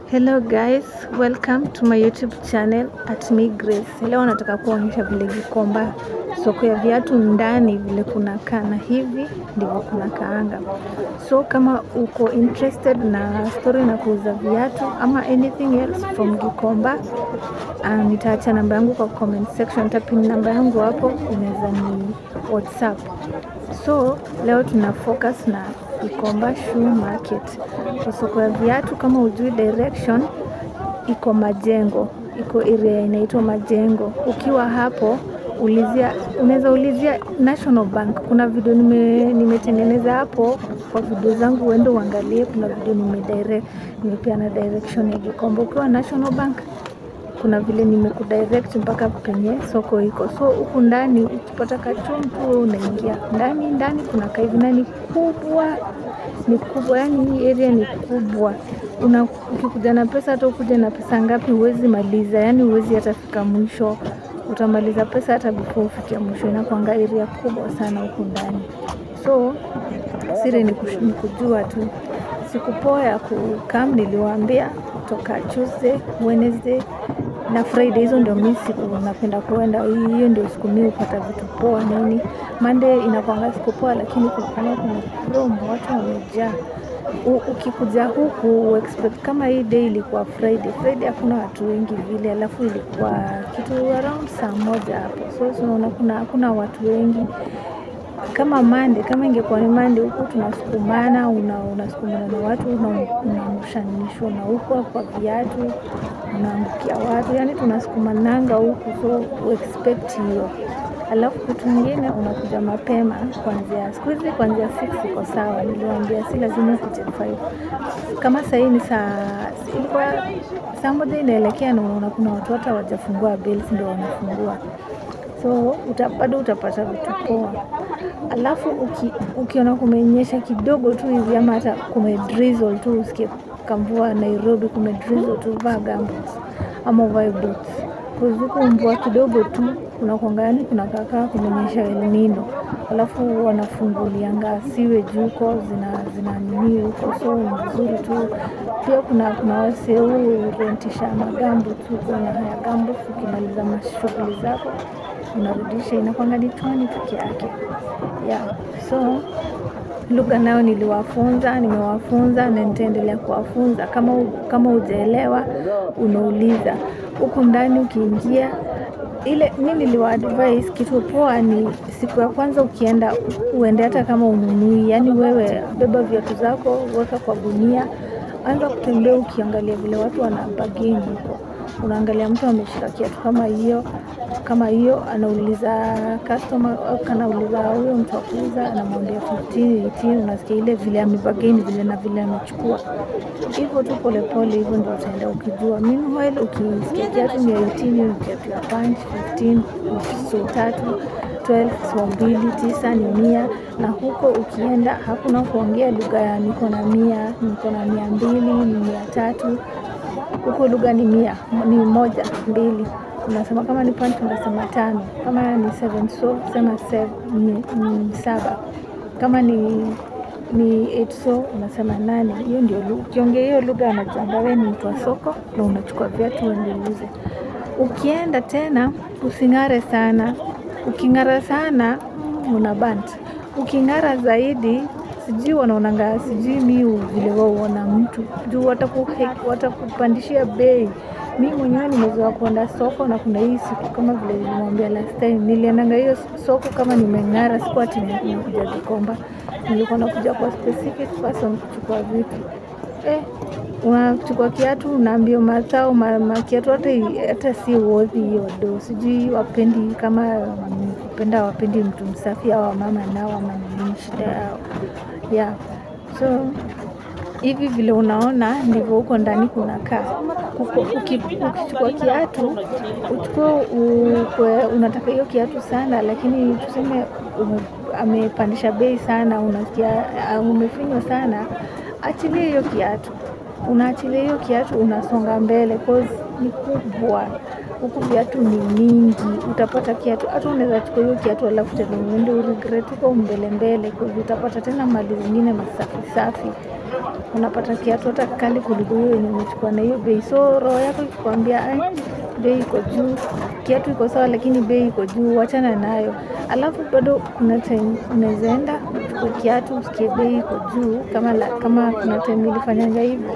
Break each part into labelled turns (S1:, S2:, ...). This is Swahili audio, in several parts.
S1: Hello guys, welcome to my YouTube channel at me Grace. Leo nataka kuonyesha vile Gikomba soko ya viatu ndani vile kunakaa, na hivi ndivyo kunakaanga. So kama uko interested na story na kuuza viatu ama anything else from Gikomba, nitaacha namba yangu kwa comment section, nitapin namba yangu hapo, unaweza ni WhatsApp. So leo tuna focus na Gikomba Shoe Market. Kwa soko ya viatu, kama hujui direction, iko Majengo, iko area inaitwa Majengo. Ukiwa hapo ulizia, unaweza ulizia National Bank. Kuna video nimetengeneza hapo kwa video zangu, uende uangalie. Kuna video nimepeana direction ya Gikomba. Ukiwa National Bank kuna vile nimekudirect mpaka penye soko iko. So huku ndani ukipata kachumpu unaingia ndani. Ndani kuna kaivi na ni kubwa, ni kubwa, yani hii area ni kubwa. Ukikuja na pesa, hata ukuja na pesa ngapi huwezi maliza, yani huwezi hata fika mwisho. Utamaliza pesa hata before ufike mwisho. Inakuanga area kubwa sana huku ndani. So siri ni kujua tu. Siku poa ya kukam niliwaambia kutoka Tuesday, Wednesday na Friday, hizo ndio mimi siku napenda kuenda. Hiyo ndio siku mimi hupata vitu poa nini. Monday inakuanga siku poa, lakini kuna promo, watu wamejaa. Ukikuja huku expect kama hii day ilikuwa Friday. Friday hakuna watu wengi vile, alafu ilikuwa kitu around 1:00 hapo. So unaona hakuna watu wengi. Kama Monday, kama ingekuwa ni Monday huku tunasukumana, unasukumana na watu, unamshanishwa na huko kwa viatu, unaangukia watu, yani tunasukumananga huku, so expect hiyo. Alafu kitu kingine, unakuja mapema kuanzia siku hizi, kuanzia 6 iko sawa. Niliwaambia si lazima ukuje 5. Kama sasa hii ni saa, ilikuwa 1:00 inaelekea, na unaona kuna watu hata hawajafungua bales ndio wanafungua. So bado utapata vitu poa. Alafu ukiona kumenyesha kidogo tu hivi ama hata kumedrizzle tu, usikie kamvua Nairobi kumedrizzle tu, vaa gumboots ama uvae boots. Huku mvua kidogo tu kunakuanga, yani kunakaa kumenyesha El Nino. Alafu wanafungulianga sewage huko, zina nini huko, so ni vizuri tu. Pia kuna wasee hurentisha magumboots huko na haya gumboots, ukimaliza mashughuli zako unarudisha, inakuanga ni 20 peke yake. Yeah. So lugha nayo niliwafunza, nimewafunza na nitaendelea kuwafunza. Kama hujaelewa unauliza. Huku ndani ukiingia, ile mimi niliwa advise kitu poa ni siku ya kwanza ukienda uende hata kama ununui, yani wewe beba viatu zako, weka kwa gunia, anza kutembea ukiangalia vile watu wana bargain huko. Unaangalia mtu ameshika kiatu kama hiyo, anauliza customer, anauliza huyo mtu wa kuuza, anamwambia 15, 18, unasikia ile vile amebargain vile na vile amechukua. Hivyo tu pole pole, hivyo ndio utaenda ukijua. Meanwhile ukisikia kiatu ni 18, ni kiatu ya punch 15, so 3, 12, so 2, 9 ni 100. Na huko ukienda hakuna kuongea lugha ya niko na 100, niko na 200, ni 300. Huko lugha ni 100, ni 1, 2. Unasema kama ni punch unasema 5, kama ni 7 so sema 7, ni 7, kama ni 8 so unasema 8. Hiyo ndio lugha. Ukiongea hiyo lugha anajua wewe ni mtu wa soko na unachukua viatu uende uuze. Ukienda tena using'are sana. Uking'ara sana una bant. Uking'ara zaidi sijui wanaonanga, sijui mi vile wao huona mtu juu watakupandishia bei. Mi mwenyewe nimezoea kuenda soko, na kuna hii siku kama vile nilimwambia last time, niliendanga hiyo soko kama nimeng'ara, sikuwa ati nimekuja Gikomba, nilikuwa nakuja kwa specific person kuchukua vitu. Unachukua kiatu unaambia matao kiatu hata si worthy hiyo do. Sijui wapendi, kama kupenda wapendi mtu msafi au mama nao ama nini shida yao. Yeah. So hivi vile unaona ndivyo huko ndani kunakaa. Ukichukua kiatu, uchukue unataka hiyo kiatu sana, lakini tuseme amepandisha bei sana, unasikia umefinywa sana, achilia hiyo kiatu. Unaachilia hiyo kiatu, unasonga mbele, cause ni kubwa. Huku viatu ni mingi, utapata kiatu, hata unaweza chukua hiyo kiatu alafu tena uende uregret huko mbele mbele, cause utapata tena mali zingine masafi safi. Unapata kiatu hata kali kuliko hiyo yenye umechukua na hiyo bei. So roho yako ikikwambia bei iko juu, kiatu iko sawa lakini bei iko juu, wachana nayo. Alafu bado kuna time unaweza enda uchukue kiatu usikie bei iko juu, kama kuna time nilifanyanga hivyo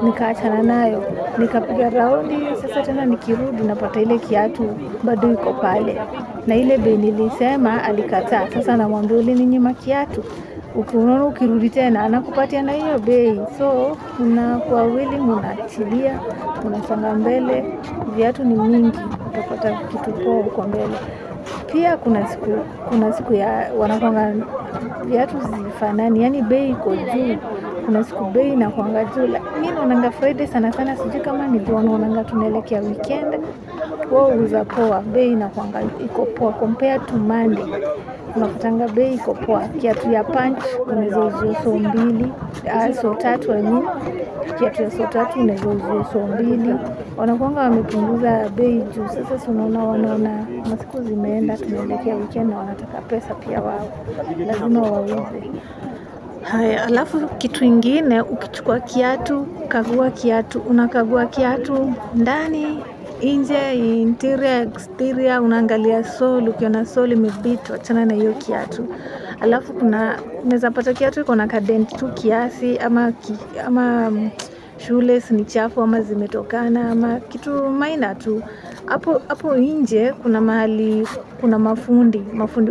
S1: nikaachana nayo, nikapiga raundi. Sasa tena nikirudi napata ile kiatu bado iko pale na ile bei nilisema alikataa. Sasa namwambia ulininyima kiatu. Ukiona ukirudi tena anakupatia na hiyo bei. So unakuwa willing, unaachilia, unasonga mbele. Viatu ni mingi, utapata kitu poa huko mbele. Pia kuna siku ya wanakuanga viatu zifanani, yani bei iko juu. Kuna siku bei inakuanga juu. Mimi naonanga Friday sana sana, sijui kama ni juu wanaonanga tunaelekea weekend, wao huuza poa, bei inakuanga iko poa compared to Monday. Unapatanga bei iko poa. Kiatu ya Punch unaweza uziwa so mbili, so tatu I mean. Kiatu ya so tatu unaweza uziwa so mbili. Wanakuanga wamepunguza bei juu. Sasa si unaona wanaona masiku zimeenda, tunaelekea weekend na wanataka pesa pia wao. Lazima wauze. Haya, alafu kitu ingine, ukichukua kiatu, kagua kiatu, unakagua kiatu ndani, nje, interior, exterior, unaangalia sole, ukiona sole imebit, wachana na hiyo kiatu. Alafu kuna unaweza pata kiatu iko na kadent tu kiasi, ama shoelace ni chafu ama zimetokana ama kitu minor tu. Hapo nje kuna mahali kuna mafundi.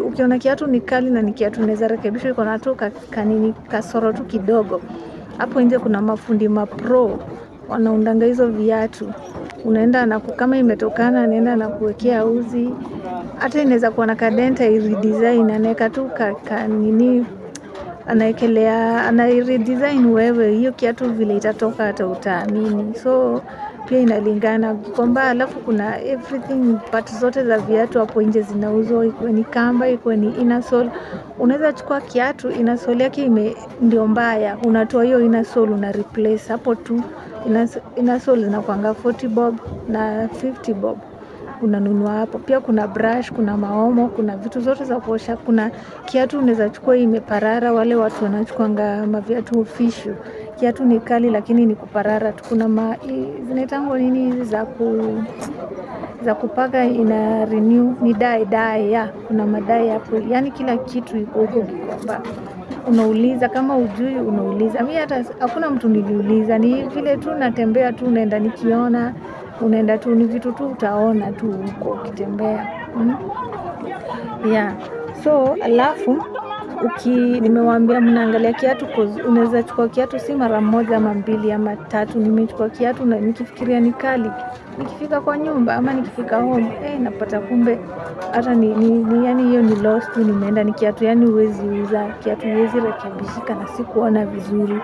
S1: Ukiona kiatu ni kali na ni kiatu unaweza rekebisha, iko na tu kanini kasoro tu kidogo. Hapo nje kuna mafundi mapro wanaundanga hizo viatu. Unaenda na kama imetokana anaenda na kuwekea uzi. Hata inaweza kuwa na kadenta redesign, anaweka tu kanini, anaekelea, ana redesign wewe hiyo kiatu vile itatoka hata utaamini. So pia inalingana Gikomba. Alafu kuna everything, part zote za viatu hapo nje zinauzwa, ikuwe ni kamba, ikuwe ni inner sole. Unaweza chukua kiatu inner sole yake ndio mbaya, unatoa hiyo inner sole una replace hapo tu. Inner sole zinakuanga 40 bob na 50 bob, unanunua hapo. Pia kuna brush, kuna maomo, kuna vitu zote za kuosha. Kuna kiatu unaweza chukua imeparara, wale watu wanachukuanga maviatu official. Kiatu ni kali lakini ni kuparara tu. Kuna zinaitangwa nini hizi za kupaka ina renew, ni dye ya. Kuna madai hapo. Yani kila kitu iko huko Gikomba. Unauliza kama ujui, unauliza. Mimi hata hakuna mtu niliuliza, ni vile tu natembea tu, naenda nikiona, unaenda tu, ni vitu tu utaona tu huko ukitembea. Yeah. So alafu nimewaambia mnaangalia kiatu, unaweza chukua kiatu si mara moja ama mbili ama tatu. Nimechukua kiatu na nikifikiria ni kali, nikifika kwa nyumba ama nikifika home, napata kumbe hata ni yani hiyo ni lost tu, nimeenda ni kiatu yani huwezi uza, kiatu huwezi rekebishika na sikuona vizuri.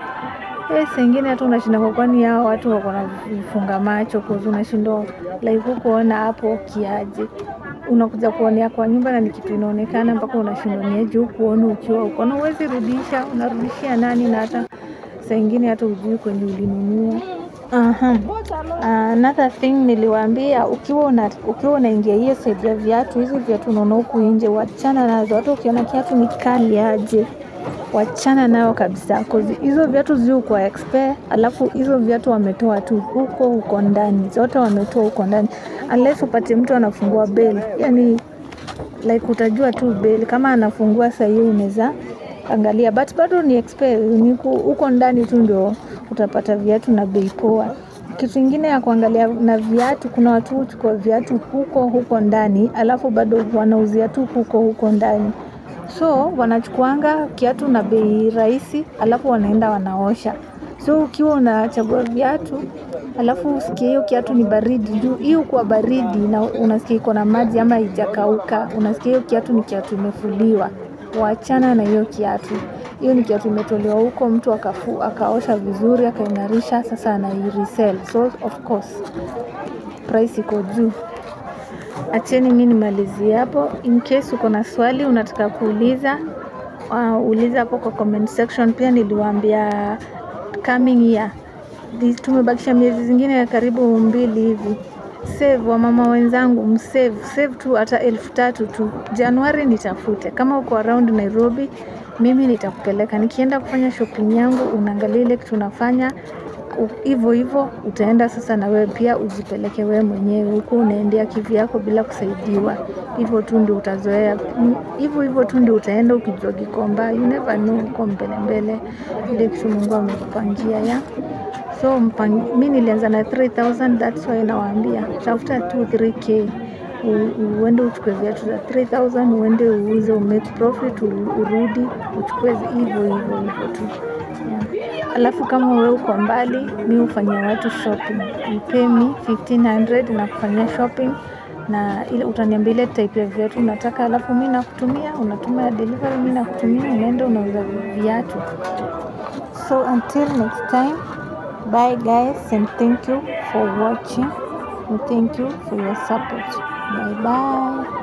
S1: Saa ingine hata unashinda kwa kwani hao watu wako na vifunga macho, kwa unashindwa like hukuona hapo kiaje. Unakuja kuonea kwa nyumba na ni kitu inaonekana mpaka unashindwa ni aje hukuona ukiwa uko na huwezi rudisha, unarudishia nani? Na hata saa ingine hata hujui kwenye ulinunua. Another thing niliwaambia, ukiwa unaingia hiyo side ya viatu, hizo viatu unaona huku nje, wachana nazo. Hata ukiona kiatu ni kali aje, wachana nao kabisa, cause hizo viatu zio kwa expert. Alafu hizo viatu wametoa tu huko ndani, zote wametoa huko ndani, unless upate mtu anafungua bell, yani like utajua tu bell kama anafungua saa hiyo unaweza angalia, but bado ni expert, ni huko ndani tu ndio utapata viatu na bei poa. Kitu kingine ya kuangalia na viatu, kuna watu huchukua viatu huko ndani, alafu bado wanauzia tu huko ndani. So wanachukuanga kiatu na bei rahisi, alafu wanaenda wanaosha. So ukiwa unachagua viatu alafu usikie hiyo kiatu ni baridi, juu hiyo kwa baridi na unasikia iko na maji ama haijakauka, unasikia hiyo kiatu ni kiatu imefuliwa, waachana na hiyo kiatu. Hiyo ni kiatu imetolewa huko, mtu akaosha vizuri, akaingarisha, sasa anairesell. So of course price iko juu. Acheni mimi nimalizie hapo. In case uko na swali unataka kuuliza, uliza hapo kwa comment section. Pia niliwaambia coming year, tumebakisha miezi zingine karibu 2 hivi. Save wa mama wenzangu, msave, save tu hata 3,000 tu. Januari nitafute. Kama uko around Nairobi, Mimi nitakupeleka. Nikienda kufanya shopping yangu, unaangalia ile kitu unafanya hivyo hivyo, utaenda sasa na wewe pia ujipeleke wewe mwenyewe huko, unaendea kivyako bila kusaidiwa. Hivyo tu ndio utazoea, hivyo hivyo tu ndio utaenda ukijua Gikomba. You never know huko mbele mbele ile kitu Mungu amekupangia ya. So mi nilianza na 3000, that's why nawaambia tafuta 2 3k uende uchukue viatu za 3000, uende uuze, umake profit, urudi uchukue hivyo hivyo hivyo tu. Yeah. Alafu kama wewe uko mbali, mi hufanyia watu shopping. You pay me 1500 na kufanyia shopping, na ile utaniambia ile type ya viatu unataka, alafu mi nakutumia, unatumia delivery, mi nakutumia, unaenda unauza viatu. So until next time, bye guys, and thank you for watching, and thank you for your support. Bye bye.